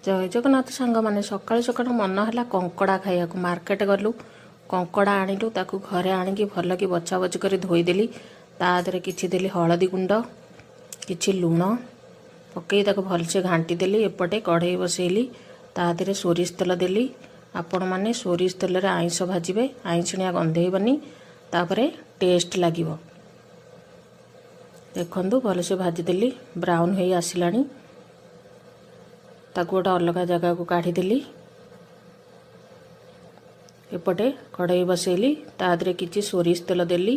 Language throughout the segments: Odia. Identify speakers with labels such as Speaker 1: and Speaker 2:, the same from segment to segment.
Speaker 1: ଜୟ ଜଗନ୍ନାଥ ସାଙ୍ଗମାନେ। ସକାଳୁ ସକାଳୁ ମନ ହେଲା କଙ୍କଡ଼ା ଖାଇବାକୁ। ମାର୍କେଟ ଗଲୁ, କଙ୍କଡ଼ା ଆଣିଲୁ। ତାକୁ ଘରେ ଆଣିକି ଭଲକି ବଛା ବଛି କରି ଧୋଇଦେଲି। ତା ଦେହରେ କିଛି ଦେଲି ହଳଦୀ ଗୁଣ୍ଡ, କିଛି ଲୁଣ ପକାଇ ତାକୁ ଭଲସେ ଘାଣ୍ଟି ଦେଲି। ଏପଟେ କଢ଼େଇ ବସେଇଲି, ତା ଦେହରେ ସୋରିଷ ତେଲ ଦେଲି। ଆପଣମାନେ ସୋରିଷ ତେଲରେ ଆଇଁଷ ଭାଜିବେ, ଆଇଁଷିଣିଆ ଗନ୍ଧେଇବନି, ତାପରେ ଟେଷ୍ଟ ଲାଗିବ। ଦେଖନ୍ତୁ, ଭଲସେ ଭାଜିଦେଲି, ବ୍ରାଉନ୍ ହେଇ ଆସିଲାଣି। ତାକୁ ଗୋଟେ ଅଲଗା ଜାଗାକୁ କାଢ଼ିଦେଲି। ଏପଟେ କଢ଼େଇ ବସେଇଲି, ତା ଦେହରେ କିଛି ସୋରିଷ ତେଲ ଦେଲି।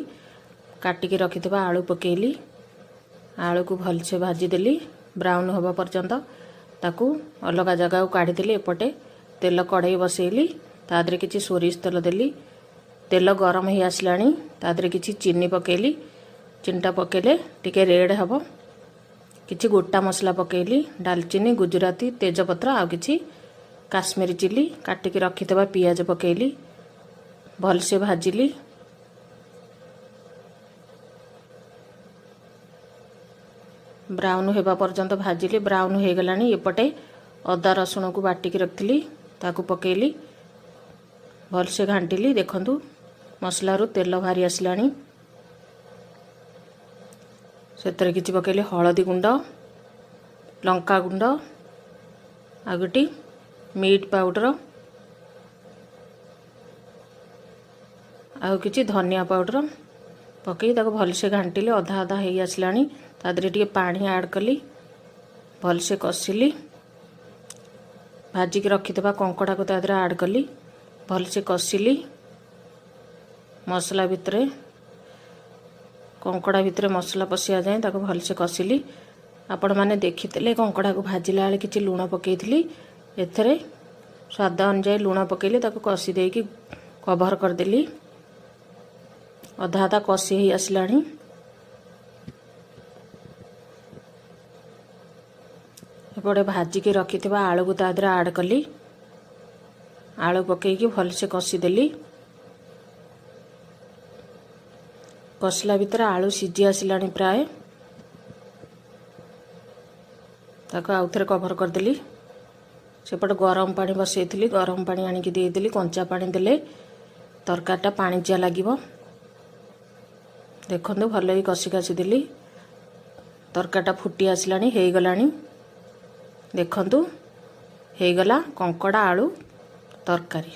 Speaker 1: କାଟିକି ରଖିଥିବା ଆଳୁ ପକେଇଲି। ଆଳୁକୁ ଭଲସେ ଭାଜିଦେଲି ବ୍ରାଉନ୍ ହେବା ପର୍ଯ୍ୟନ୍ତ। ତାକୁ ଅଲଗା ଜାଗାକୁ କାଢ଼ିଦେଲି। ଏପଟେ ତେଲ କଢ଼େଇ ବସେଇଲି, ତା ଦେହରେ କିଛି ସୋରିଷ ତେଲ ଦେଲି। ତେଲ ଗରମ ହେଇ ଆସିଲାଣି, ତା ଦେହରେ କିଛି ଚିନି ପକେଇଲି। ଚିନିଟା ପକେଇଲେ ଟିକେ ରେଡ଼୍ ହେବ। କିଛି ଗୋଟା ମସଲା ପକେଇଲି, ଡାଲଚିନି, ଗୁଜୁରାତି, ତେଜପତ୍ର ଆଉ କିଛି କାଶ୍ମୀରୀ ଚିଲି। କାଟିକି ରଖିଥିବା ପିଆଜ ପକେଇଲି, ଭଲସେ ଭାଜିଲି। ବ୍ରାଉନ୍ ହେବା ପର୍ଯ୍ୟନ୍ତ ଭାଜିଲି। ବ୍ରାଉନ୍ ହେଇଗଲାଣି। ଏପଟେ ଅଦା ରସୁଣକୁ ବାଟିକି ରଖିଥିଲି, ତାକୁ ପକେଇଲି, ଭଲସେ ଘାଣ୍ଟିଲି। ଦେଖନ୍ତୁ, ମସଲାରୁ ତେଲ ବାହାରି ଆସିଲାଣି। ସେଥିରେ କିଛି ପକେଇଲି ହଳଦୀ ଗୁଣ୍ଡ, ଲଙ୍କା ଗୁଣ୍ଡ, ଆଉ ଗୋଟେ ମିଟ୍ ପାଉଡ଼ର, ଆଉ କିଛି ଧନିଆ ପାଉଡ଼ର ପକାଇ ତାକୁ ଭଲସେ ଘାଣ୍ଟିଲି। ଅଧା ଅଧା ହେଇ ଆସିଲାଣି, ତା ଦେହରେ ଟିକେ ପାଣି ଆଡ଼୍ କଲି, ଭଲସେ କଷିଲି। ଭାଜିକି ରଖିଥିବା କଙ୍କଡ଼ାକୁ ତା ଦେହରେ ଆଡ଼୍ କଲି, ଭଲସେ କଷିଲି। ମସଲା ଭିତରେ, କଙ୍କଡ଼ା ଭିତରେ ମସଲା ପଶିବା ଯାଏଁ ତାକୁ ଭଲସେ କଷିଲି। ଆପଣମାନେ ଦେଖିଥିଲେ, କଙ୍କଡ଼ାକୁ ଭାଜିଲା ବେଳେ କିଛି ଲୁଣ ପକାଇଥିଲି। ଏଥିରେ ସ୍ୱାଦ ଅନୁଯାୟୀ ଲୁଣ ପକାଇଲି। ତାକୁ କଷି ଦେଇକି କଭର୍ କରିଦେଲି। ଅଧା ଅଧା କଷି ହେଇ ଆସିଲାଣି। ଏପଟେ ଭାଜିକି ରଖିଥିବା ଆଳୁକୁ ତା ଦେହରେ ଆଡ଼୍ କଲି। ଆଳୁ ପକାଇକି ଭଲସେ କଷିଦେଲି। କଷିଲା ଭିତରେ ଆଳୁ ସିଝି ଆସିଲାଣି ପ୍ରାୟ। ତାକୁ ଆଉଥରେ କଭର୍ କରିଦେଲି। ସେପଟେ ଗରମ ପାଣି ବସେଇଥିଲି, ଗରମ ପାଣି ଆଣିକି ଦେଇଦେଲି। କଞ୍ଚା ପାଣି ଦେଲେ ତରକାରୀଟା ପାଣିଚିଆ ଲାଗିବ। ଦେଖନ୍ତୁ, ଭଲ କଷି କଷି ଦେଲି। ତରକାରୀଟା ଫୁଟି ଆସିଲାଣି, ହେଇଗଲାଣି। ଦେଖନ୍ତୁ, ହେଇଗଲା କଙ୍କଡ଼ା ଆଳୁ ତରକାରୀ।